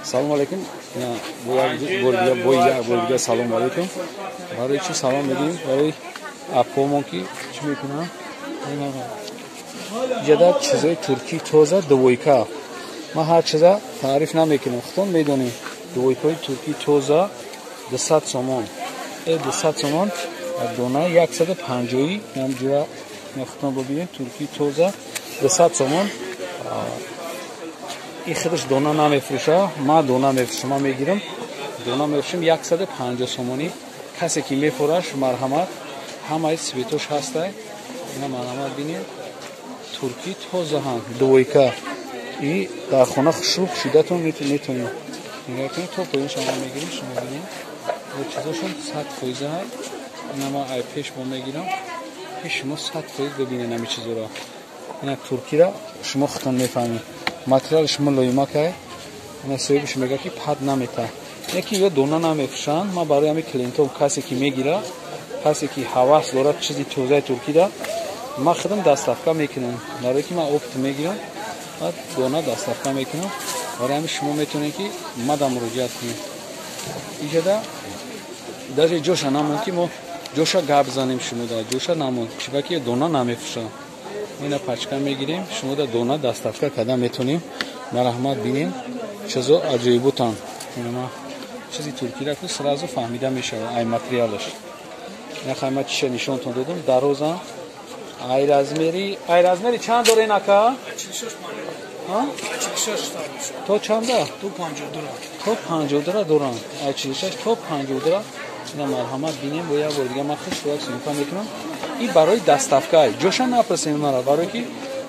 Салом алейкум. Бо як салом алейкум. Барои чӣ салом медиҳем? Барои апомон ки чӣ мекунам? Иҷада чизои туркӣ тоза двойка. Ман ҳар чиза таъриф намекунам, худтон медонем. Двойкаи туркӣ тоза 200 сомон. 200 сомон дона 150 ҳамҷура худтон бибинед, туркӣ тоза 200 сомон. И худаш дона намефурӯша, ман дона мефурӯшам, ман мегирам, дона мефурӯшам 150 сомонӣ. Касе ки мефурӯш, марҳамат, ҳамаи цветош ҳастай. Ина марҳамат бинед, туркӣ тоза ҳам двойка. И дар хона хушрӯ пӯшидатон метавонед. Нигоҳ кунед, то поён шумо мегирем, шумо бинед. Чизошон 100% ҳаст. Ина ман ай пеш бо мегирам, ки шумо 100% бибинед ҳамин чизоро. Ина туркиро шумо худтон мефаҳмед. Материали шумо лоимакай. Ина соҳибаш мегӯяд ки пад намета. Яки ё дона намефурӯшанд. Ман барои ҳамин клиентом касе ки мегирад, касе ки ҳавас дорад чизи тозаи туркида, ман худам доставка мекунам. Барои ки ман опыт мегирам, баъд дона доставка мекунам. Барои ҳамин шумо метавонед ки мада муроҷиат кунед. Иҷода даже ҷоша намонд ки мо ҷоша гап занем шумода, ҷоша намонд, чунки дона намефурӯшанд. Ина пачка мегирем, шумода дона доставка карда метавонем. Марҳамат бинем, чизо аҷоиботан. Ина чизи туркиро ку сразу фаҳмида мешавад ай материалаш. Ина хайма чиша нишонтон додам, дароза. Ай размери чанд дорен ака? 46 то чанда? То 52. То 52 дорам. Ай 46 то 52. Ина марҳамат бинем, бо як бор дига ман хуш як съёмка мекунам. И барои доставка. Ҷоша напурсем мара, барои ки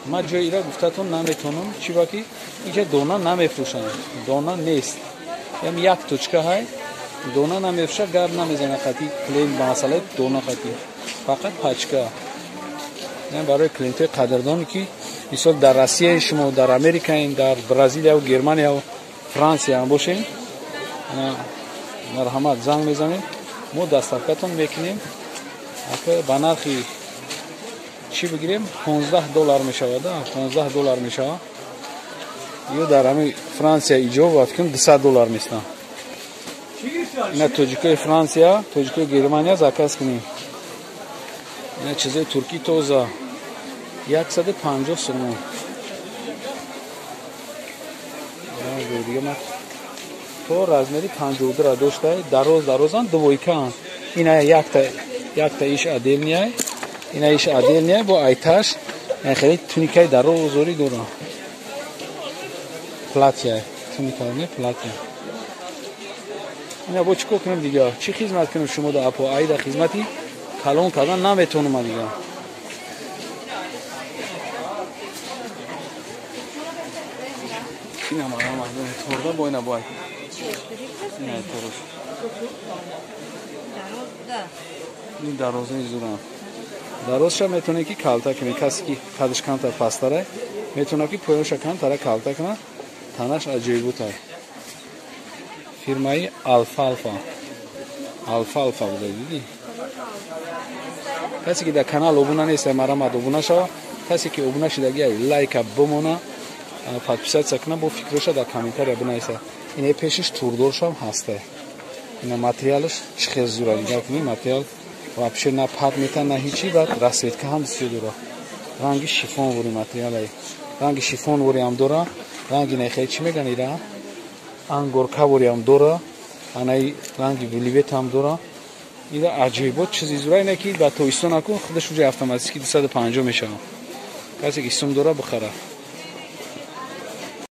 ман ҷои ира гуфтатон наметонам, чиба ки инҷа дона намефурӯшанд. Дона нест. Ям як точка ҳай, дона намефурӯша, гап намезана хати клиент ба масъалаи дона хати. Фақат пачка. Ин барои клиентои қадрдоне ки мисол дар Россия шумо, дар Америкаин, дар Бразилия, Германия, Франсия ҳам бошем, марҳамат занг мезанед, мо доставкатон мекунем. Ба нархи чӣ бигирем? $15 мешавад, $15 мешавад. Ё дар ҳамин Франсия иҷо ва фикр $200 местан. Ина тоҷикои Франсия, тоҷикои Германия заказ кунем. Ина чизои туркӣ тоза 150 сомон. Дига ман то размери 52 дошта, дароз дарозан двойкаан. Ина якта иш отдельный, ина иш отдельный бо айташ, хеле туникаи дарозори дора. Платья, туника не платья. Ина бо чӣ кор кунем дига? Чӣ хизмат кунем шумо да апо? Айда хизмати калон кардан наметонам дига. Ина марҳамат торда бо ина бой. Ина торуш. Ин дарозаи зурам. Дарозша метавонед ки калта кунед. Касе ки қадаш камтар пасттарай, метавонад ки поёнша камтара калта кунад. Танаш аҷоиботай. Фирмаи Алфалфа. Алфалфа буда, дидӣ? Касе ки дар канал обуна нест, марҳамат обуна шава. Касе ки обуна шудагӣ, лайка бимона, подписаться кунад, бо фикроша дар комментария бинависа. Ина пешиш турдоршам ҳастай. Ина материалаш чӣ хел зура, нигоҳ кунед, материал вообще на пад мета, на ҳичи, баъд расцветка ҳам бисёр дора. Ранги шифон вори материалай. Ранги шифон вори ҳам дора, ранги нехе чӣ меган ира? Ангорка вори ҳам дора, анаи ранги веливет ҳам дора. Ира аҷоибот чизи зура, ина ки ба тобистон накун, худаш уже автоматически 250 мешавад. Касе ки сум дора бихара.